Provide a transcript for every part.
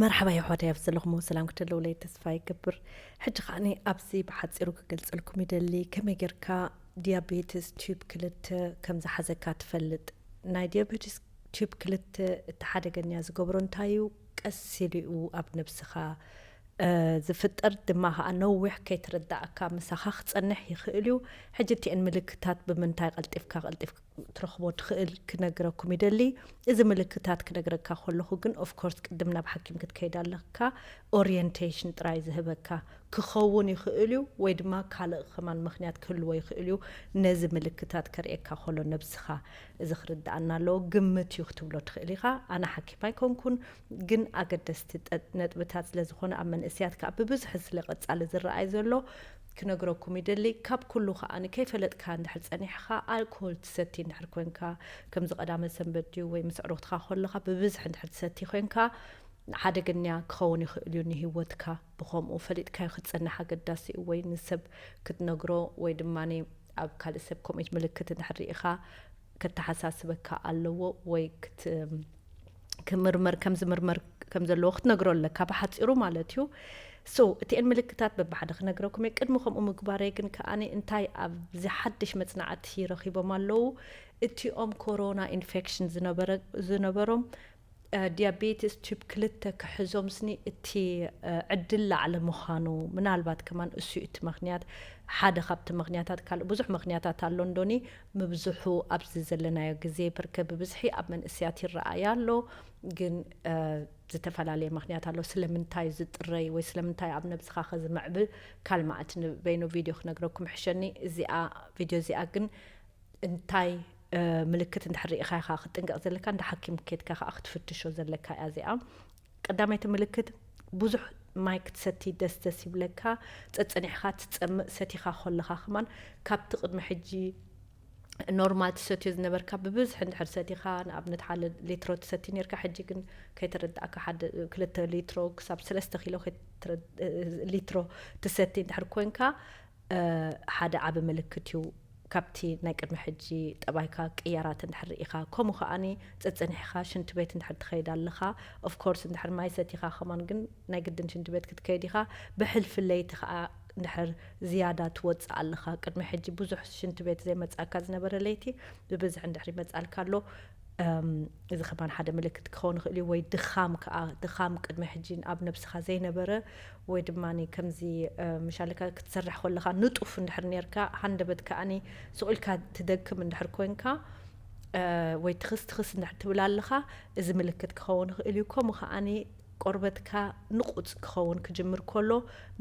መርሓባ የሕዋተይ፣ ኣብ ዘለኹሞ ሰላም ክትህልውለይ ተስፋ ይገብር። ሕጂ ከዓኒ ኣብዚ ብሓጺሩ ክገልጸልኩም ይደሊ፣ ከመይ ጌርካ ዲያቤትስ ቲዩብ ክልተ ከም ዝሓዘካ ትፈልጥ። ናይ ዲያቤትስ ቲዩብ ክልተ እቲ ሓደገኛ ዝገብሮ እንታይ እዩ? ቀስ ኢሉ እዩ ኣብ ነብስኻ፣ እ፣ ዝፍጠር፣ ድማ ከኣ ነዊሕ ከይተረዳእካ ምሳኻ ክጸንሕ ይኽእል እዩ። ሕጂ እቲኤን ምልክታት ብምንታይ ቀልጢፍካ፣ ቀልጢፍ ትረኽቦ ትኽእል ክነግረኩም ይደሊ። እዚ ምልክታት ክነግረካ ከለኹ ግን፣ ኦፍ ኮርስ፣ ቅድም ናብ ሓኪም ክትከይድ ኣለካ። ኦሪየንቴሽን ጥራይ ዝህበካ ክኸውን ይኽእል እዩ፣ ወይ ድማ ካልእ ከማን ምኽንያት ክህልዎ ይኽእል እዩ። ነዚ ምልክታት ከርእየካ ከሎ ነብስኻ እዚ ክርድኣና ኣለዎ። ግምት እዩ ክትብሎ ትኽእል ኢኻ። ኣነ ሓኪም ኣይኮንኩን፣ ግን ኣገደስቲ ጠ-፣ ነጥብታት ስለ ዝኾነ ኣብ መንእስያት ከኣ ብብዝሒ ስለ ቀጻሊ ዝረኣይ ዘሎ ክነግረኩም ይደሊ። ካብ ኩሉ ከኣ ከይፈለጥካ እንድሕር ጸኒሕካ፣ ኣልኮል ትሰቲ እንድሕር ኮንካ፣ ከምዚ ቀዳመ ሰንበት ድዩ ወይ ምስ ኣዕሩኽትኻ ከለኻ ብብዝሒ እንድሕር ትሰቲ ኮንካ፣ ሓደገኛ ክኸውን ይኽእል እዩ ንህይወትካ። ብኸምኡ ፈሊጥካዮ ክትጸንሕ ኣገዳሲ እዩ፣ ወይ ንሰብ ክትነግሮ ወይ ድማ ኣብ ካልእ ሰብ ከምኡ ምልክት እንድሕር ርኢኻ ከተሓሳስበካ ኣለዎ፣ ወይ ክት-፣ ክምርመር፣ ከም ዝምርመር ከም ዘለዎ ክትነግሮ ኣለካ፣ ብሓጺሩ ማለት እዩ። ሶ፣ እቲኤን ምልክታት በብሓደ ክነግረኩም እየ። ቅድሚ ከምኡ ምግባረይ ግን ከኣኒ እንታይ ኣብዚ ሓድሽ መጽናዕቲ ረኺቦም ኣለዉ? እቲኦም ኮሮና ኢንፌክሽን ዝነበረ-፣ ዝነበሮም፣ እ፣ ዲያቤትስ ቲፕ ክልተ ክሕዞም ስኒ እቲ፣ እ፣ ዕድል ላዕሊ ምዃኑ፣ ምናልባት ከማን እሱ እዩ እቲ ምኽንያት፣ ሓደ ካብቲ ምኽንያታት፣ ካልእ ብዙሕ ምኽንያታት ኣሎ እንዶኒ፣ ምብዝሑ ኣብዚ ዘለናዮ ግዜ ብርከ ብብዝሒ ኣብ መንእስያት ይረኣይ ኣሎ። ግን፣ እ፣ ዝተፈላለየ ምኽንያት ኣሎ። ስለምንታይ ዝጥረይ ወይ ስለምንታይ ኣብ ነብስኻ ከዝምዕብል ካልእ መዓልቲ ንበይኑ ቪድዮ ክነግረኩም ይሕሸኒ። እዚኣ ቪድዮ እዚኣ ግን እንታይ፣ እ፣ ምልክት እንድሕር ርኢኻ ኢኻ ክትጥንቀቕ ዘለካ፣ እንዳ ሓኪም ኬድካ ከኣ ክትፍትሾ ዘለካ እያ እዚኣ። ቀዳመይቲ ምልክት ብዙሕ ማይ ክትሰቲ ደስ ደስ ይብለካ። ጸጸኒሕካ ትጸምእ፣ ሰቲኻ ከለኻ ከማን ካብቲ ቅድሚ ሕጂ ኖርማል ትሰትዮ ዝነበርካ ብብዝሒ እንድሕር ሰቲኻ፣ ንኣብነት ሓደ ሊትሮ ትሰቲ ኔርካ፣ ሕጂ ግን ከይተረዳእካ ሓደ ክልተ ሊትሮ ክሳብ ሰለስተ ኪሎ ከይትረ-፣ ሊትሮ ትሰቲ እንድሕር ኮንካ፣ እ፣ ሓደ ዓቢ ምልክት እዩ። ካብቲ ናይ ቅድሚ ሕጂ ጠባይካ ቅያራት እንድሕር ርኢኻ፣ ከምኡ ከኣኒ ጸጸኒሕካ ሽንቲ ቤት እንድሕር ትኸይድ ኣለኻ፣ ኦፍ ኮርስ እንድሕር ማይ ሰቲኻ ከማን ግን ናይ ግድን ሽንቲ ቤት ክትከይድ ኢኻ። ብሕልፊ ለይቲ ከኣ እንድሕር ዝያዳ ትወጽእ ኣለኻ፣ ቅድሚ ሕጂ ብዙሕ ሽንቲ ቤት ዘይመጽኣካ ዝነበረ ለይቲ ብብዝሒ እንድሕር ይመጽኣልካ ኣሎ፣ እም፣ እዚ ከማን ሓደ ምልክት ክኸውን ይኽእል እዩ። ወይ ድኻም ከኣ፣ ድኻም ቅድሚ ሕጂ ኣብ ነብስኻ ዘይነበረ፣ ወይ ድማ ከምዚ፣ እ፣ ምሻልካ ክትሰርሕ ከለኻ ንጡፍ እንድሕር ኔርካ፣ ሃንደበት ከኣኒ ስቕ ኢልካ ትደክም እንድሕር ኮንካ፣ እ፣ ወይ ትኽስ ትኽስ እንድሕር ትብል ኣለኻ፣ እዚ ምልክት ክኸውን ይኽእል እዩ። ከምኡ ከኣኒ ቆርበትካ ንቑጽ ክኸውን ክጅምር ከሎ፣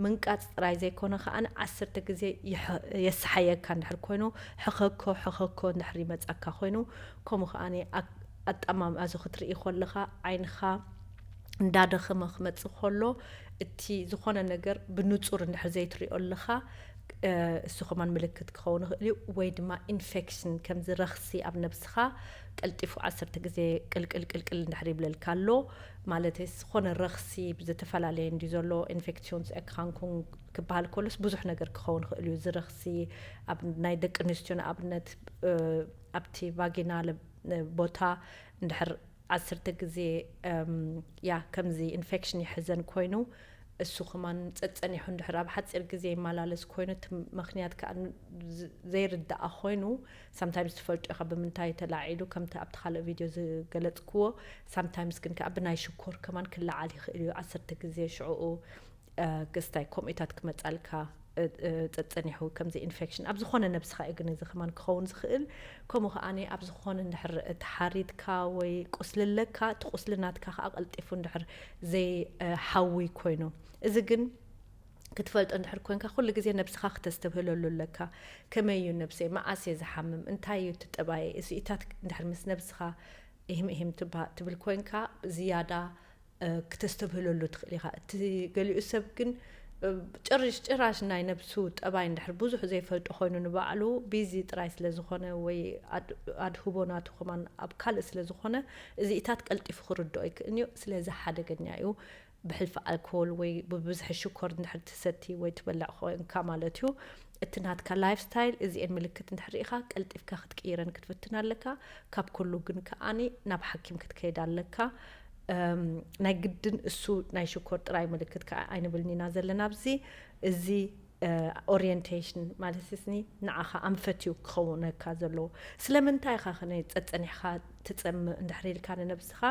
ምንቃጽ ጥራይ ዘይኮነ ከኣ ዓሰርተ ግዜ ይሕ-፣ የሰሓየካ እንድሕር ኮይኑ፣ ሕኸኮ ሕኸኮ እንድሕር ይመጻካ ኮይኑ፣ ከምኡ ከኣ ኣክ-፣ ኣጠማምኣ እዚ ክትርኢ ከለኻ ዓይንኻ እንዳደኸመ ክመጽእ ከሎ፣ እቲ ዝኾነ ነገር ብንጹር እንድሕር ዘይትሪኦ ኣለኻ፣ እ፣ እሱ ከማን ምልክት ክኸውን ይኽእል እዩ። ወይ ድማ ኢንፌክሽን፣ ከምዚ ረኽሲ ኣብ ነብስኻ ቀልጢፉ ዓሰርተ ግዜ ቅልቅል ቅልቅል እንድሕር ይብለልካ ኣሎ፣ ማለት ዝኾነ ረኽሲ ብዝተፈላለየ እንድዩ ዘሎ፣ ኢንፌክሽንስ ኤክራንኩን ክበሃል ከሎስ ብዙሕ ነገር ክኸውን ይኽእል እዩ። እዚ ረኽሲ ኣብ ናይ ደቂ ኣንስትዮ ንኣብነት፣ እ፣ ኣብቲ ቫጊና ለ-፣ ቦታ እንድሕር ዓሰርተ ግዜ፣ እም፣ ያ፣ ከምዚ ኢንፌክሽን ይሕዘን ኮይኑ፣ እሱ ከማን ጸጸኒሑ እንድሕር ኣብ ሓጺር ግዜ ይመላለስ ኮይኑ፣ እቲ ምኽንያት ከኣ ን-፣ ዝ-፣ ዘይርዳኣ ኮይኑ፣ ሳምታይምስ ትፈልጦ ኢኻ ብምንታይ ተላዒሉ፣ ከምቲ ኣብቲ ካልእ ቪድዮ ዝገለጽክዎ፣ ሳምታይምስ ግን ከኣ ብናይ ሽኮር ከማን ክለዓል ይኽእል እዩ። ዓሰርተ ግዜ ሽዕኡ፣ እ፣ ክስታይ ከምኡታት ክመጻልካ፣ እ፣ እ፣ ጸጸኒሑ ከምዚ ኢንፌክሽን ኣብ ዝኾነ ነብስኻ እዩ ግን እዚ ከማን ክኸውን ዝኽእል። ከምኡ ከኣ ኣብ ዝኾነ እንድሕር ተሓሪትካ ወይ ቁስሊ ኣለካ፣ እቲ ቁስሊ ናትካ ከኣ ቀልጢፉ እንድሕር ዘይ፣ እ፣ ሓዊ ኮይኑ፣ እዚ ግን ክትፈልጦ እንድሕር ኮንካ፣ ኩሉ ግዜ ነብስኻ ክተስተብህለሉ ኣለካ። ከመይ እዩ ነብሰይ? መዓስ እየ ዝሓምም? እንታይ እዩ እቲ ጠባየይ? እዚኢታት እንድሕር ምስ ነብስኻ ኢህም ኢህም ትባ-፣ ትብል ኮንካ፣ ዝያዳ፣ እ፣ ክተስተብህለሉ ትኽእል ኢኻ። እቲ ገሊኡ ሰብ ግን፣ እ፣ ጭርሽ-፣ ጭራሽ ናይ ነብሱ ጠባይ እንድሕር ብዙሕ ዘይፈልጦ ኮይኑ፣ ንባዕሉ ቢዚ ጥራይ ስለ ዝኾነ ወይ ኣድ-፣ ኣድህቦ ናቱ ከማን ኣብ ካልእ ስለ ዝኾነ፣ እዚኢታት ቀልጢፉ ክርድኦ ይክእልን እዩ። ስለዚ ሓደገኛ እዩ። ብሕልፊ ኣልኮል ወይ ብብዝሒ ሽኮር እንድሕር ትሰቲ ወይ ትበልዕ ኮንካ ማለት እዩ። እቲ ናትካ ላይፍ ስታይል፣ እዚኤን ምልክት እንድሕር ርኢኻ፣ ቀልጢፍካ ክትቅይረን ክትፍትን ኣለካ። ካብ ኩሉ ግን ከኣኒ ናብ ሓኪም ክትከይድ ኣለካ። ናይ ግድን እሱ ናይ ሽኮር ጥራይ ምልክት ከዓ ኣይንብልን ኢና ዘለና ኣብዚ። እዚ ኦሪየንቴሽን ማለት ስኒ ንዓኻ ኣንፈት እዩ ክኸውነካ ዘለዎ። ስለምንታይ ኢኻ ኸነ ጸጸኒሕካ ትጸምእ እንድሕር ኢልካ ንነብስኻ፣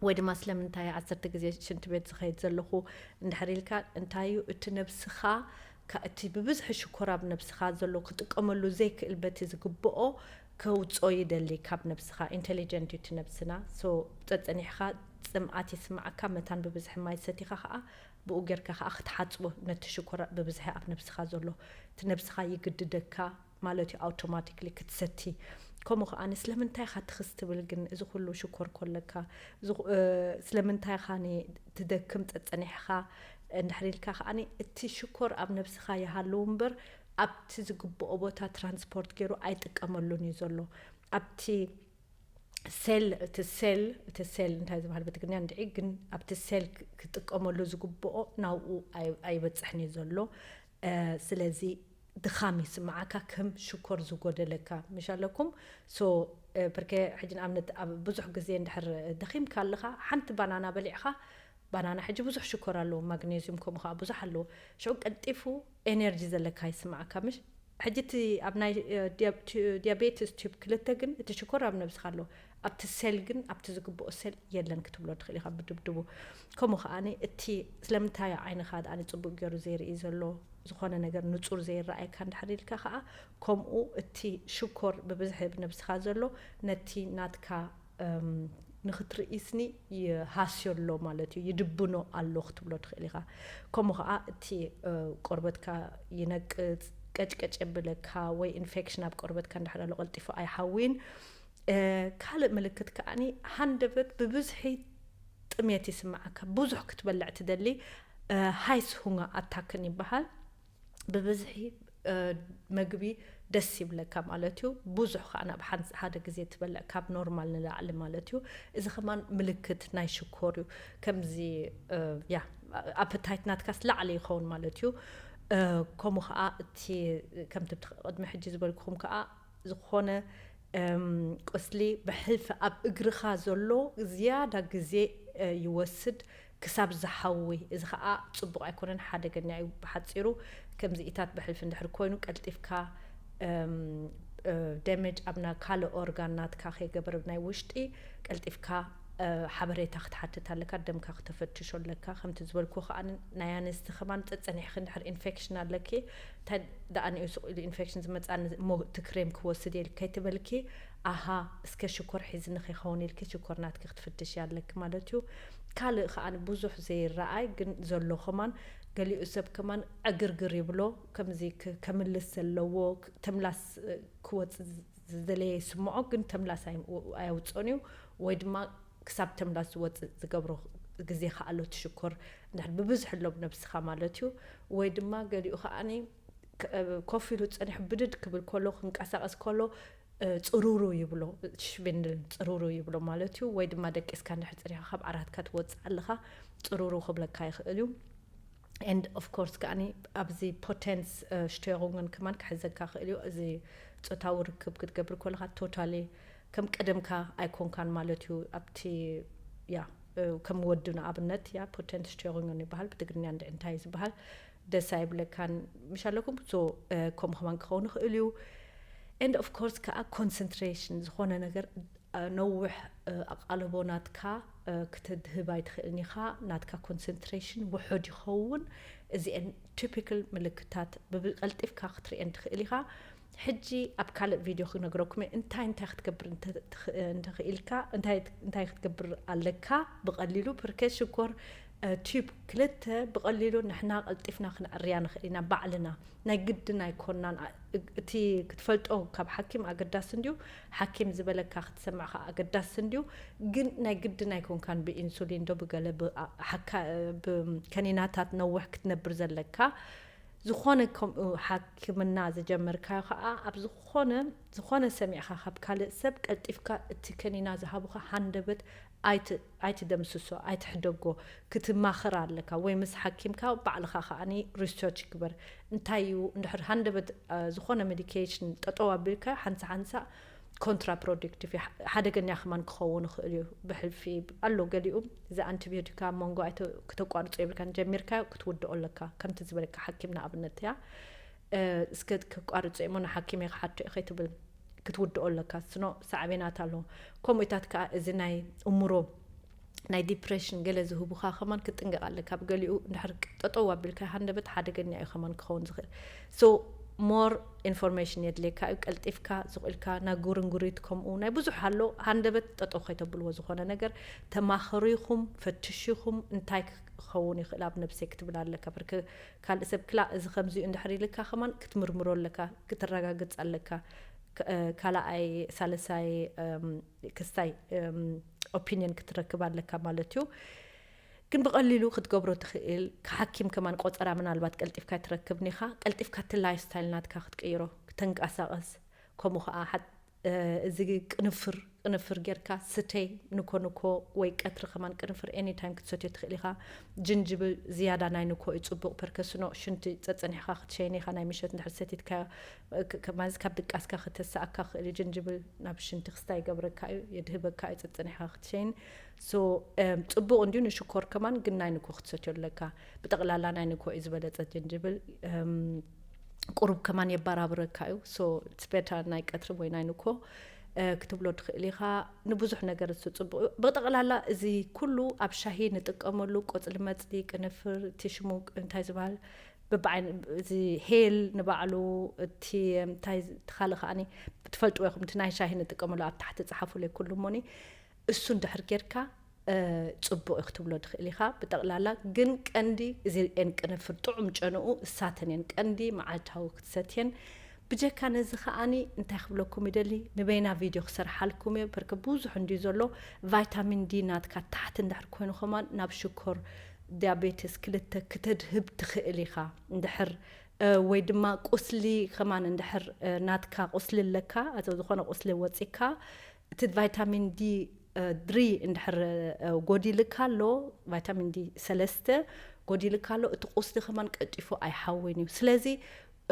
ወይ ድማ ስለምንታይ ዓሰርተ ግዜ ሽንቲ ቤት ዝኸይድ ዘለኹ እንድሕር ኢልካ፣ እንታይ እዩ እቲ ነብስኻ፣ እቲ ብብዝሒ ሽኮር ኣብ ነብስኻ ዘሎ ክጥቀመሉ ዘይክእል በቲ ዝግብኦ ከውፅኦ ይደሊ ካብ ነብስኻ። ኢንቴሊጀንት እዩ እቲ ነብስና። ሶ ጸጸኒሕካ ጽምኣት ይስማዓካ፣ መታን ብብዝሒ ማይ ሰቲኻ ከዓ ብኡ ጌርካ ከዓ ክትሓጽቦ ነቲ ሽኮር ብብዝሒ ኣብ ነብስኻ ዘሎ፣ እቲ ነብስኻ ይግድደካ ማለት እዩ ኣውቶማቲክሊ ክትሰቲ። ከምኡ ከዓኒ ስለምንታይ ኢኻ ትኽስ ትብል ግን እዚ ኩሉ ሽኮር ኮለካ? ስለምንታይ ኢኻ ትደክም ጸጸኒሕኻ እንድሕር ኢልካ ከዓኒ እቲ ሽኮር ኣብ ነብስኻ ይሃልው እምበር ኣብቲ ዝግብኦ ቦታ ትራንስፖርት ገይሩ ኣይጥቀመሉን እዩ ዘሎ። ኣብቲ ሴል፣ እቲ ሴል፣ እቲ ሴል እንታይ ዝበሃል ብትግርኛ እንድዒ፣ ግን ኣብቲ ሴል ክጥቀመሉ ዝግብኦ ናብኡ ኣይበፅሕን እዩ ዘሎ። ስለዚ ድኻም ይስምዓካ፣ ከም ሽኮር ዝጎደለካ ምሽ ኣለኩም። ሶ ብርከ ሕጂ ንኣብነት ኣብ ብዙሕ ግዜ እንድሕር ደኺምካ ኣለኻ፣ ሓንቲ ባናና በሊዕኻ፣ ባናና ሕጂ ብዙሕ ሽኮር ኣለዎ፣ ማግኔዚዩም ከምኡ ከዓ ብዙሕ ኣለዎ። ሽዑ ቀልጢፉ ኤነርጂ ዘለካ ይስምዓካ ምሽ? ሕጂ እቲ ኣብ ናይ ዲያቤትስ ቲፕ ክልተ ግን እቲ ሽኮር ኣብ ነብስኻ ኣሎ፣ ኣብቲ ሴል ግን ኣብቲ ዝግብኦ ሴል የለን ክትብሎ ትኽእል ኢኻ ብድብድቡ። ከምኡ ከዓኒ እቲ ስለምንታይ ዓይንኻ ደኣኒ ጽቡቅ ገይሩ ዘይርኢ ዘሎ፣ ዝኾነ ነገር ንጹር ዘይረኣየካ እንድሕር ኢልካ ከኣ ከምኡ እቲ ሽኮር ብብዝሒ ኣብ ነብስኻ ዘሎ ነቲ ናትካ ንኽትርእስኒ ይሃስዮ ኣሎ ማለት እዩ፣ ይድብኖ ኣሎ ክትብሎ ትኽእል ኢኻ። ከምኡ ኸዓ እቲ ቆርበትካ ይነቅጽ፣ ቀጭቀጭ የብለካ ወይ ኢንፌክሽን ኣብ ቆርበትካ እንድሕር ኣሎ ቀልጢፉ ኣይሓውይን። ካልእ ምልክት ከዓኒ ሃንደበት ብብዝሒ ጥሜት ይስምዓካ፣ ብዙሕ ክትበልዕ ትደሊ። ሃይስ ሁንጋ ኣታክን ይበሃል። ብብዝሒ መግቢ ደስ ይብለካ ማለት እዩ። ብዙሕ ከዓ ናብ ሓደ ግዜ ትበልዕ ካብ ኖርማል ንላዕሊ ማለት እዩ። እዚ ከማን ምልክት ናይ ሽኮር እዩ። ከምዚ ያ ኣፐታይት ናትካስ ላዕሊ ይኸውን ማለት እዩ። ከምኡ ከዓ እቲ ከምቲ ቅድሚ ሕጂ ዝበልኩኹም ከዓ ዝኾነ ቁስሊ ብሕልፊ ኣብ እግርኻ ዘሎ ዝያዳ ግዜ ይወስድ ክሳብ ዝሓዊ። እዚ ከዓ ፅቡቕ ኣይኮነን፣ ሓደገኛ እዩ። ብሓፂሩ ከምዚ ኢታት ብሕልፊ እንድሕር ኮይኑ ቀልጢፍካ ደመጅ ኣብና ካልእ ኦርጋን ናትካ ከይገበር ናይ ውሽጢ ቀልጢፍካ ሓበሬታ ክትሓትት ኣለካ፣ ደምካ ክተፈትሾ ኣለካ። ከምቲ ዝበልኩ ከዓ ናይ ኣንስቲ ከማን ጸጸኒሕኪ እንድሕር ኢንፌክሽን ኣለኪ፣ እንታይ ደኣ ንኡ ስቕ ኢሉ ኢንፌክሽን ዝመጻኒ እሞ እቲ ክሬም ክወስድ እየ ኢልኪ ከይትበልኪ፣ ኣሃ እስከ ሽኮር ሒዝኒ ከይኸውን ኢልኪ ሽኮር ናትኪ ክትፍትሽ ኣለኪ ማለት እዩ። ካልእ ከዓ ብዙሕ ዘይረኣይ ግን ዘሎ ከማን ገሊኡ ሰብ ከማን ዕግርግር ይብሎ፣ ከምዚ ከምልስ ዘለዎ ተምላስ ክወፅእ ዝደለየ ይስምዖ፣ ግን ተምላስ ኣየውፅኦን እዩ። ወይ ድማ ክሳብ ተምላስ ዝወፅእ ዝገብሮ ግዜ ከዓ ኣሎ። ትሽኮር እንድሕር ብብዝሒ ኣሎ ነብስኻ ማለት እዩ። ወይ ድማ ገሊኡ ከዓኒ ኮፍ ኢሉ ፀኒሑ ብድድ ክብል ከሎ ክንቀሳቀስ ከሎ ፅሩሩ ይብሎ፣ ሽቪንድል ፅሩሩ ይብሎ ማለት እዩ። ወይ ድማ ደቂስካ እንድሕር ፅኒሕካ ካብ ዓራትካ ትወፅእ ኣለኻ ፅሩሩ ክብለካ ይኽእል እዩ። And of course ከዓኒ ኣብዚ ፖቴንስ ሽቶይሩንግን ከማን ክሕዘካ ክእል እዩ። እዚ ፆታዊ ርክብ ክትገብር ከለካ ቶታሊ ከም ቀደምካ ኣይኮንካን ማለት እዩ። ኣብቲ ያ ከም ወዲ ንኣብነት ያ ፖቴንስ ሽቶይሩንግን ይበሃል ብትግርኛ እንድዒ እንታይ እዩ ዝበሃል ደስ ኣይብለካን ምሽ ኣለኩም። ሶ ከምኡ ከማን ክኸውን ይኽእል እዩ። And of course ከዓ ኮንሰንትሬሽን ዝኾነ ነገር ነውሕ ኣቓልቦ ናትካ ክትድህብ ኣይትኽእልን ኢኻ። ናትካ ኮንሰንትሬሽን ውሑድ ይኸውን። እዚአን ቲፒካል ምልክታት ቀልጢፍካ ክትርእየን ትኽእል ኢኻ። ሕጂ ኣብ ካልእ ቪድዮ ክነግረኩም እየ እንታይ እንታይ ክትገብር እንተኽኢልካ እንታይ ክትገብር ኣለካ። ብቐሊሉ ብርከ ሽኮር ቲዩብ ክልተ ብቐሊሉ ንሕና ቀልጢፍና ክንዕርያ ንኽእል ኢና ባዕልና። ናይ ግድን ኣይኮናን። እቲ ክትፈልጦ ካብ ሓኪም ኣገዳሲ እንድዩ፣ ሓኪም ዝበለካ ክትሰምዕ ከዓ ኣገዳሲ እንድዩ። ግን ናይ ግድን ኣይኮንካን ብኢንሱሊን ዶ ብገለ ከኒናታት ነውሕ ክትነብር ዘለካ። ዝኾነ ከምኡ ሓክምና ዝጀመርካዮ ከዓ ኣብ ዝኾነ ዝኾነ ሰሚዕካ ካብ ካልእ ሰብ ቀልጢፍካ እቲ ከኒና ዝሃቡካ ሃንደበት ኣይትደምስሶ፣ ኣይትሕደጎ፣ ክትማኸር ኣለካ ወይ ምስ ሓኪምካ ባዕልኻ ከዓኒ ሪሰርች ግበር። እንታይ እዩ እንድሕር ሃንደበት ዝኾነ ሜዲኬሽን ጠጠው ኣቢልካ ሓንሳ ሓንሳ contraproductive እዩ፣ ሓደገኛ ከማን ክኸውን ይኽእል እዩ። ብሕልፊ ኣሎ ገሊኡ እዚ ኣንቲቢዮቲካ ኣብ መንጎ ኣይተ-፣ ክተቋርጾ የብልካን፣ ጀሚርካዮ ክትውድኦ ኣለካ። ከምቲ ዝበለካ ሓኪም ንኣብነት እያ፣ እ፣ እስከ ክቋርጾ እሞ ንሓኪም እየ ክሓቶ እየ ከይትብል ክትውድኦ ኣለካ። ስኖ ሳዕቤናት ኣለዎ። ከምኡታት ከኣ እዚ ናይ እምሮ ናይ ዲፕሬሽን ገለ ዝህቡኻ ከማን ክትጥንቀቕ ኣለካ። ብገሊኡ እንድሕር ጠጠው ኣቢልካ ሃንደበት ሓደገኛ እዩ ከማን ክኸውን ዝኽእል። So more information የድልየካ እዩ። ቀልጢፍካ ዝኽእልካ ናይ ጉርንጉሪት ከምኡ ናይ ብዙሕ ኣሎ። ሃንደበት ጠጠው ከይተብልዎ ዝኾነ ነገር ተማኸሩ ኢኹም፣ ፈትሹ ኢኹም፣ እንታይ ክኸውን ይኽእል ኣብ ነብሰይ ክትብል ኣለካ። ብርክ ካልእ ሰብ ክላ እዚ ከምዚ እዩ እንድሕር ኢልካ ከማን ክትምርምሮ ኣለካ፣ ክትረጋግጽ ኣለካ። ክ-፣ እ፣ ካልኣይ፣ ሳልሳይ፣ እም፣ ክስታይ፣ እም፣ ኦፒንየን ክትረክብ ኣለካ ማለት እዩ። ግን ብቐሊሉ ክትገብሮ ትኽእል፣ ሓኪም ከማን ቆጸራ ምናልባት ቀልጢፍካ ትረክብ ኒኻ፣ ቀልጢፍካ እቲ ላይፍ ስታይል ናትካ ክትቅይሮ፣ ክትንቀሳቐስ፣ ከምኡ ኸዓ ሓ-፣ እ፣ እዚ ቅንፍር፣ ቅንፍር ጌርካ ስተይ፣ ንኮ ንኮ ወይ ቀትሪ ከማን ቅንፍር ኤኒ ታይም ክትሰትዮ ትኽእል ኢኻ። ጅንጅብል ዝያዳ ናይ ንኮ እዩ ጽቡቕ፣ ፐርከስኖ ሽንቲ ጸጸኒሕካ ክትሸይን ኢኻ፣ ናይ ምሸት እንድሕር ሰቲትካዮ፣ እ፣ ክ-፣ ክ-፣ ማለት ካብ ድቃስካ ክተስኣካ ክእል እዩ። ጅንጅብል ናብ ሽንቲ ክስታይ ይገብረካ እዩ፣ የድህበካ እዩ፣ ጸጸኒሕካ ክትሸይን። So፣ እም፣ ጽቡቕ እንድዩ ንሽኮር ከማን፣ ግን ናይ ንኮ ክትሰትዮ ኣለካ። ብጠቕላላ ናይ ንኮ እዩ ዝበለጸ ጅንጅብል። እም፣ ቁሩብ ከማን የባራብረካ እዩ። So it's better ናይ ቀትሪ ወይ ናይ ንኮ፣ እ፣ ክትብሎ ትኽእል ኢኻ። ንብዙሕ ነገር እሱ ጽቡቕ እዩ። ብጠቕላላ እዚ ኩሉ ኣብ ሻሂ ንጥቀመሉ፣ ቆጽሊ መጽሊ፣ ቅንፍር፣ እቲ ሽሙ እንታይ ዝበሃል፣ በብዓይነ-፣ እዚ ሄል ንባዕሉ፣ እቲ እንታይ ዝ-፣ እቲ ካልእ ከኣኒ ትፈልጥዎ ኢኹም፣ እቲ ናይ ሻሂ ንጥቀመሉ ኣብ ታሕቲ ጸሓፉለይ ኩሉ እሞኒ፣ እሱ እንድሕር ጌርካ፣ እ፣ ጽቡቕ እዩ ክትብሎ ትኽእል ኢኻ። ብጠቕላላ ግን ቀንዲ እዚኤን ቅንፍር ጥዑም ጨንኡ እሳተን እየን ቀንዲ መዓልታዊ ክትሰትየን። ብጀካ ነዚ ከኣኒ እንታይ ክብለኩም ይደሊ፣ ንበይና ቪድዮ ክሰርሓልኩም እየ፣ በርከ ብዙሕ እንድዩ ዘሎ። ቫይታሚን ዲ ናትካ ታሕቲ እንድሕር ኮይኑ ከማን ናብ ሽኮር ዲያቤትስ ክልተ ክተድህብ ትኽእል ኢኻ። እንድሕር፣ እ፣ ወይ ድማ ቁስሊ ከማን እንድሕር፣ እ፣ ናትካ ቁስሊ ኣለካ፣ ኣቶ ዝኾነ ቁስሊ ወጺካ፣ እቲ ቫይታሚን ዲ፣ እ፣ ድሪ እንድሕር፣ እ፣ ጎዲልካ ኣሎ፣ ቫይታሚን ዲ ሰለስተ ጎዲልካ ኣሎ፣ እቲ ቁስሊ ከማን ቀልጢፉ ኣይሓዊን እዩ። ስለዚ፣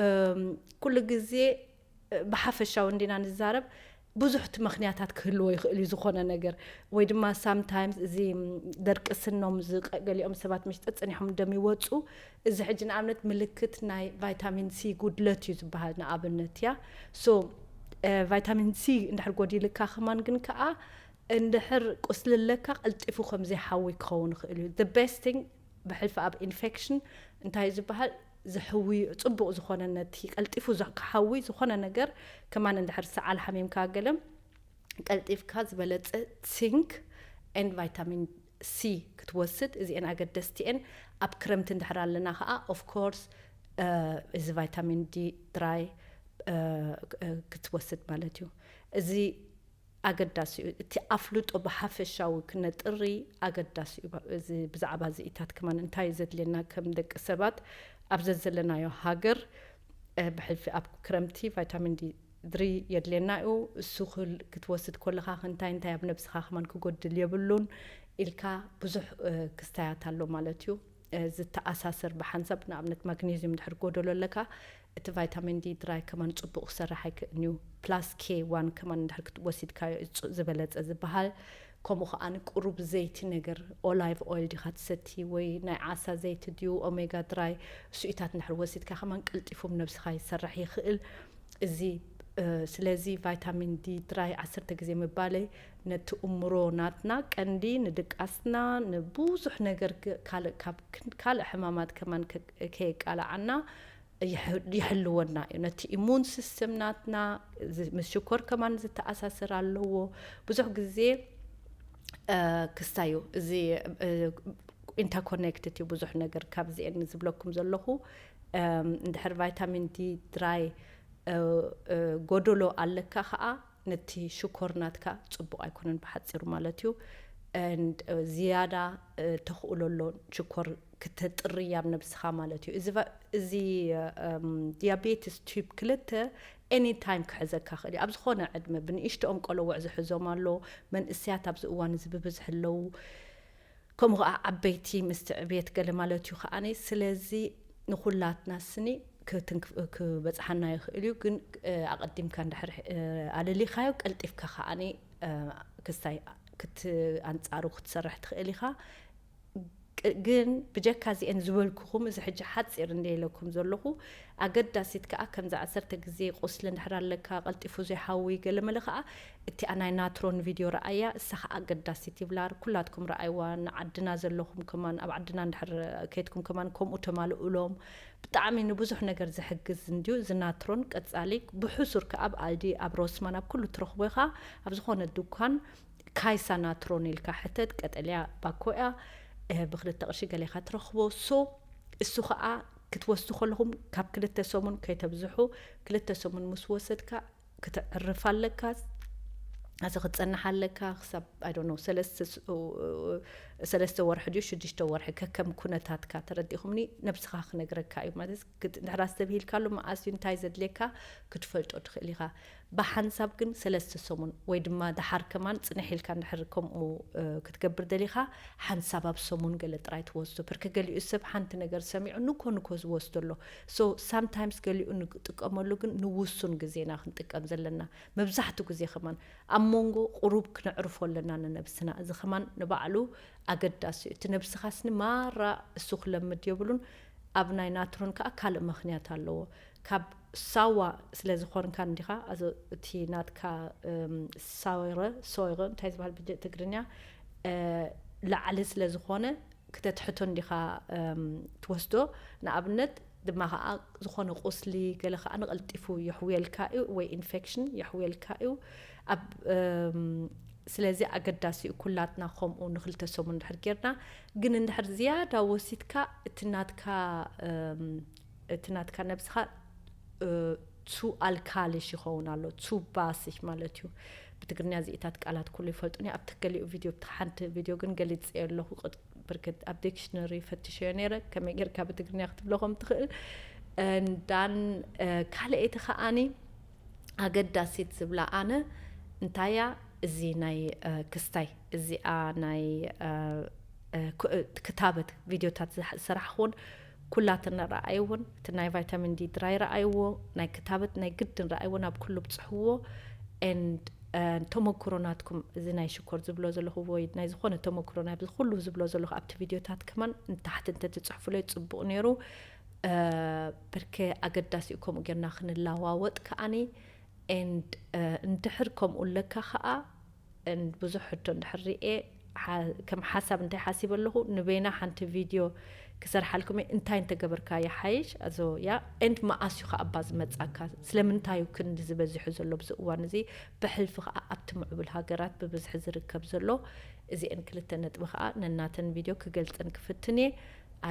እም፣ ኩሉ ግዜ፣ እ፣ ብሓፈሻዊ እንዲና ንዛረብ፣ ብዙሕ እቲ ምኽንያታት ክህልዎ ይኽእል እዩ ዝኾነ ነገር፣ ወይ ድማ ሳምታይምስ እዚ፣ ም፣ ደርቂ ስኖም ዝቀ-፣ ገሊኦም ሰባት ምሽ ጸጸኒሖም ደም ይወጹ። እዚ ሕጂ ንኣብነት ምልክት ናይ ቫይታሚን ሲ ጉድለት እዩ ዝበሃል ንኣብነት እያ። So፣ እ፣ ቫይታሚን ሲ እንድሕር ጎዲልካ ከማን ግን ከኣ እንድሕር ቁስሊ ኣለካ ቀልጢፉ ከም ዘይሓዊ ክኸውን ይኽእል እዩ። The best thing ብሕልፊ ኣብ ኢንፌክሽን እንታይ እዩ ዝበሃል፣ ዝሕዊ ጽቡቕ ዝኾነ ነቲ ቀልጢፉ ዝ-፣ ክሓዊ ዝኾነ ነገር ከማን እንድሕር ሰዓል ሓሚምካ ገለ ቀልጢፍካ ዝበለጸ ዚንክ ኤንድ ቫይታሚን ሲ ክትወስድ፣ እዚኤን ኣገደስቲ እየን። ኣብ ክረምቲ እንድሕር ኣለና ከኣ ኦፍ ኮርስ፣ እ፣ እዚ ቫይታሚን ዲ ድራይ፣ እ፣ ክ-፣ እ፣ ክትወስድ ማለት እዩ። እዚ ኣገዳሲ እዩ። እቲ ኣፍልጦ ብሓፈሻዊ ክነጥሪ ኣገዳሲ እዩ። እዚ ብዛዕባ እዚኢታት ከማን እንታይ እዩ ዘድልየና ከም ደቂ ሰባት ኣብ ዘዘለናዮ ሃገር፣ እ፣ ብሕልፊ ኣብ ክረምቲ ቫይታሚን ዲ ድሪ የድልየና እዩ። እሱ ክል-፣ ክትወስድ ከለኻ እንታይ እንታይ ኣብ ነብስኻ ከማን ክጎድል የብሉን ኢልካ ብዙሕ፣ እ፣ ክስታያት ኣሎ ማለት እዩ። እ፣ ዝተኣሳሰር ብሓንሳብ፣ ንኣብነት ማግኔዚየም እንድሕር ጎደሎ ኣለካ፣ እቲ ቫይታሚን ዲ ድራይ ከማን ጽቡቕ ክሰርሕ ኣይክእልን እዩ። ፕላስ ኬ ዋን ከማን እንድሕር ክት-፣ ወሲድካዮ እዩ ጽ-፣ ዝበለጸ ዝበሃል። ከምኡ ከኣ ቁሩብ ዘይቲ ነገር፣ ኦላይቭ ኦይል ዲኻ ትሰቲ ወይ ናይ ዓሳ ዘይቲ ድዩ፣ ኦሜጋ ድራይ፣ እሱኢታት እንድሕር ወሲድካ ከማን ቀልጢፉ ነብስኻ ይሰርሕ ይኽእል። እዚ፣ እ፣ ስለዚ ቫይታሚን ዲ ድራይ ዓሰርተ ግዜ ምባለይ ነቲ እምሮ ናትና ቀንዲ ንድቃስና ንብዙሕ ነገር ክ-፣ ካልእ ካብ ክን-፣ ካልእ ሕማማት ከማን ከ-፣ ከየቃልዓና ይሕ-፣ ይሕልወና እዩ። ነቲ ኢሙን ሲስተም ናትና ዝ-፣ ምስ ሽኮር ከማን ዝተኣሳሰር ኣለዎ። ብዙሕ ግዜ፣ እ፣ ክስታይ እዩ። እዚ፣ እ፣ ኢንተርኮኔክትድ እዩ ብዙሕ ነገር ካብዚኤን ዝብለኩም ዘለኹ። እም፣ እንድሕር ቫይታሚን ዲ ድራይ፣ እ፣ እ፣ ጎደሎ ኣለካ ኸኣ ነቲ ሽኮር ናትካ ጽቡቕ ኣይኮነን ብሓጺሩ ማለት እዩ። And፣ እ፣ ዝያዳ፣ እ፣ ተኽእሎ ኣሎ ሽኮር ክተጥሪ ኣብ ነብስኻ ማለት እዩ። እዚ ቫ-፣ እዚ፣ እም፣ ዲያቤትስ ቲፕ ክልተ ኤኒ ታይም ክሕዘካ ክእል እዩ። ኣብ ዝኾነ ዕድመ ብንእሽቶኦም ቆለውዕ ዝሕዞም ኣሎ፣ መንእሰያት ኣብዚ እዋን እዚ ብብዝሒ ኣለዉ። ከምኡ ኸዓ ዓበይቲ ምስቲ ዕብየት ገለ ማለት እዩ ኸዓኒ። ስለዚ ንኹላትና ስኒ ክትንክ- ክበጽሓና ይኽእል እዩ። ግን ኣቐዲምካ እንድሕር ኣለሊኻዮ፣ ቀልጢፍካ ከዓኒ ክስታይ ክት ኣንጻሩ ክትሰርሕ ትኽእል ኢኻ። ግን ብጀካ እዚአን ዝበልኩኹም፣ እዚ ሕጂ ሓፂር እንደ ኢለኩም ዘለኹ፣ ኣገዳሲት ከዓ ከምዚ ዓሰርተ ግዜ ቁስሊ እንድሕር ኣለካ፣ ቀልጢፉ ዘይሓዊ፣ ገለመለ ከዓ እቲኣ ናይ ናትሮን ቪድዮ ረኣያ። እሳ ከዓ ኣገዳሲት ይብላ። ኩላትኩም ረኣይዋ። ንዓድና ዘለኹም ከማን፣ ኣብ ዓድና እንድሕር ከይድኩም ከማን ከምኡ ተማልኡሎም። ብጣዕሚ ንብዙሕ ነገር ዝሕግዝ እንድዩ እዚ ናትሮን። ቀፃሊ ብሕሱር ከዓ ኣብ ኣልዲ፣ ኣብ ሮስማን፣ ኣብ ኩሉ ትረኽቦ ኢኻ። ኣብ ዝኾነ ድኳን ካይሳ ናትሮን ኢልካ ሕተት። ቀጠልያ ባኮ እያ። ብክልተ ቅርሺ ገሌኻ ትረኽቦ። ሶ እሱ ከዓ ክትወስዱ ከለኹም ካብ ክልተ ሰሙን ከይተብዝሑ። ክልተ ሰሙን ምስ ወሰድካ ክትዕርፍ ኣለካ። እዚ ክትጸንሕ ኣለካ ክሳብ፣ I don't know፣ ሰለስተ ወርሒ ድዩ ሽዱሽተ ወርሒ፣ ከከም ኩነታትካ። ተረዲኹምኒ? ነብስኻ ክነግረካ እዩ ማለት። እንድሕር ኣስተብሂልካሉ መኣስ እዩ እንታይ ዘድልየካ ክትፈልጦ ትኽእል ኢኻ። ብሓንሳብ ግን ሰለስተ ሰሙን ወይ ድማ ደሓር ከማን ጽንሕ ኢልካ እንድሕር ከምኡ ክትገብር ደሊኻ፣ ሓንሳብ ኣብ ሰሙን ገለ ጥራይ ትወስዶ። ብርክ ገሊኡ ሰብ ሓንቲ ነገር ሰሚዑ ንኮ ንኮ ዝወስዶ ኣሎ። So sometimes ገሊኡ ንጥቀመሉ ግን ንውሱን ግዜና ክንጥቀም ዘለና። መብዛሕቱ ግዜ ከማን ኣብ መንጎ ቁሩብ ክነዕርፎ ኣለና ንነብስና። እዚ ከማን ንባዕሉ ኣገዳሲ እዩ። እቲ ነብስኻስኒ ማራ እሱ ክለምድ የብሉን። ኣብ ናይ ናትሮን ከኣ ካልእ ምኽንያት ኣለዎ። ካብ ሳዋ ስለ ዝኾንካ እንዲኻ፣ እቲ ናትካ ሳይረ ሶይረ እንታይ ዝበሃል ብትግርኛ ላዕሊ ስለ ዝኾነ ክተትሕቶ እንዲኻ ትወስዶ። ንኣብነት ድማ ከዓ ዝኾነ ቁስሊ ገለ ከዓ ንቐልጢፉ የሕውየልካ እዩ፣ ወይ ኢንፌክሽን የሕውየልካ እዩ። ኣብ ስለዚ ኣገዳሲ እዩ ኩላትና ከምኡ ንክልተ ሰሙን እንድሕር ጌርና። ግን እንድሕር ዝያዳ ወሲድካ እቲ ናትካ እቲ ናትካ ነብስኻ ቱ ኣልካሊሽ ይኸውን ኣሎ፣ ቱ ባሲሽ ማለት እዩ። ብትግርኛ እዚኢታት ቃላት ኩሉ ይፈልጡን እዩ። ኣብቲ ገሊኡ ቪድዮ፣ ሓንቲ ቪድዮ ግን ገሊፀ ኣለኹ። ብርክት ኣብ ዲክሽነሪ ፈትሸዮ ነይረ፣ ከመይ ጌርካ ብትግርኛ ክትብሎ ከም ትኽእል። እንዳን ካልአይቲ ከዓኒ ኣገዳሲት ዝብላ ኣነ እንታያ፣ እዚ ናይ ክስታይ እዚኣ ናይ ክታበት ቪድዮታት ዝሰራሕኹን ኩላትን ረኣይውን። እቲ ናይ ቫይታሚን ዲ ድራይ ረኣይዎ፣ ናይ ክታበት ናይ ግድን ረኣይዎ፣ ናብ ኩሉ ብፅሕዎ። And ተመክሮ ናትኩም፣ እዚ ናይ ሽኮር ዝብሎ ዘለኹ ወይ ናይ ዝኾነ ተመክሮ ናይ ኩሉ ዝብሎ ዘለኹ ኣብቲ ቪድዮታት ከማን ንታሕቲ እንተትፅሕፉለይ ፅቡቕ ነይሩ። ብርክ ኣገዳሲ እዩ ከምኡ ጌርና ክንለዋወጥ ከዓኒ። And እንድሕር ከምኡ ኣለካ ከዓ፣ and ብዙሕ ሕቶ እንድሕር ሪኤ፣ ከም ሓሳብ እንታይ ሓሲበ ኣለኹ፣ ንበይና ሓንቲ ቪድዮ ክሰርሓልኩም እየ። እንታይ እንተገበርካ ይሓይሽ ኣዞ ያ፣ and መኣስ እዩ ከዓ እባ ዝመጻካ? ስለምንታይ እዩ ክንዲ ዝበዚሑ ዘሎ ብዚ እዋን እዚ? ብሕልፊ ከዓ ኣብቲ ምዕቡል ሃገራት ብብዝሒ ዝርከብ ዘሎ። እዚአን ክልተ ነጥቢ ከዓ ነናተን ቪድዮ ክገልጸን ክፍትን እየ።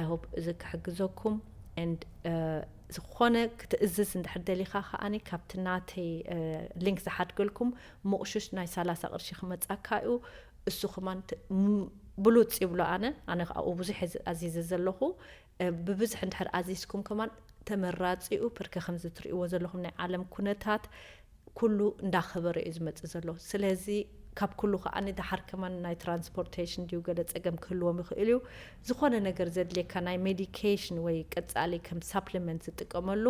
I hope እዚ ክሕግዘኩም። And ዝኾነ ክትእዝዝ እንድሕር ደሊኻ ከዓኒ ካብቲ ናተይ ሊንክ ዝሓድገልኩም ምቑሹሽ ናይ ሰላሳ ቅርሺ ክመጻካ እዩ። እሱ ከማን ብሉጽ ይብሎ ኣነ። ኣነ ከዓ ብዙሕ ኣዚዘ ዘለኹ። ብብዝሕ እንድሕር ኣዚዝኩም ከማን ተመራጺ እዩ። ብርክ ከምዚ ትርእይዎ ዘለኹም ናይ ዓለም ኩነታት ኩሉ እንዳኸበረ እዩ ዝመጽእ ዘሎ። ስለዚ ካብ ኩሉ ከዓኒ ደሓር ከማን ናይ ትራንስፖርቴሽን ድዩ ገለ ጸገም ክህልዎም ይኽእል እዩ። ዝኾነ ነገር ዘድልየካ ናይ ሜዲኬሽን ወይ ቀጻሊ ከም ሳፕሊመንት ዝጥቀመሉ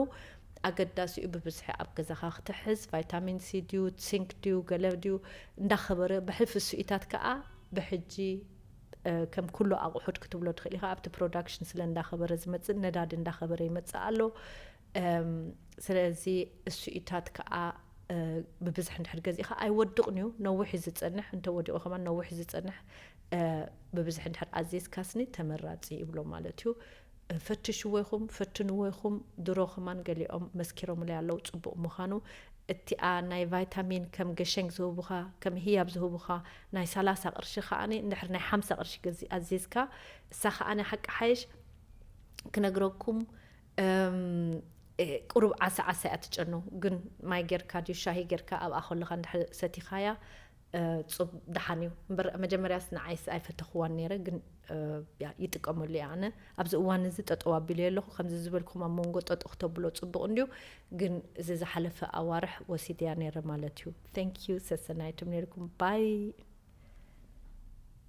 ኣገዳሲ እዩ ብብዝሒ ኣብ ገዛኻ ክትሕዝ። ቫይታሚን ሲ ድዩ፣ ሲንክ ድዩ፣ ገለ ድዩ እንዳኸበረ ብሕልፊ ስኢታት ከኣ ብሕጂ ከም ኩሉ ኣቑሑት ክትብሎ ትኽእል ኢኻ። ኣብቲ ፕሮዳክሽን ስለ እንዳኸበረ ዝመጽእ፣ ነዳዲ እንዳኸበረ ይመጽእ ኣሎ። ስለዚ እሱኢታት ከኣ ብብዝሒ እንድሕር ገዚእኻ ኣይወድቕን እዩ፣ ነዊሕ እዩ ዝጸንሕ። እንተወዲቑ ከማን ነዊሕ እዩ ዝጸንሕ። ብብዝሒ እንድሕር ኣዚዝካስኒ ተመራጺ ይብሎ ማለት እዩ። ፈትሽዎ ኢኹም፣ ፈትንዎ ኢኹም። ድሮ ከማን ገሊኦም መስኪሮምለይ ኣለዉ ጽቡቕ ምዃኑ። እቲኣ ናይ ቫይታሚን ከም ገሸንግ ዝህቡኻ፣ ከም ህያብ ዝህቡኻ ናይ ሰላሳ ቅርሺ ከኣኒ እንድሕር ናይ ሓምሳ ቅርሺ ገዚ-፣ ኣዚዝካ፣ እሳ ከኣኒ ሓቂ ሓይሽ ክነግረኩም፣ እም፣ እ፣ ቁሩብ ዓሳ ዓሳ እያ ትጨኑ። ግን ማይ ጌርካ ድዩ ሻሂ ጌርካ ኣብኣ ከለኻ እንድሕር ሰቲኻያ፣ እ፣ ጹብ-፣ ደሓን እዩ። እምበር መጀመርያስ ንዓይስ ኣይፈተኽዋን ነይረ፣ ግን፣ እ፣ ያ፣ ይጥቀመሉ እየ ኣነ። ኣብዚ እዋን እዚ ጠጠው ኣቢለዮ ኣለኹ። ከምዚ ዝበልኩም ኣብ መንጎ ጠጠው ክተብሎ ጽቡቕ እንድዩ፣ ግን እዚ ዝሓለፈ ኣዋርሕ ወሲደያ ነይረ ማለት እዩ። Thank you፣ ሰሰናይቱም ነይርኩም። ባይ።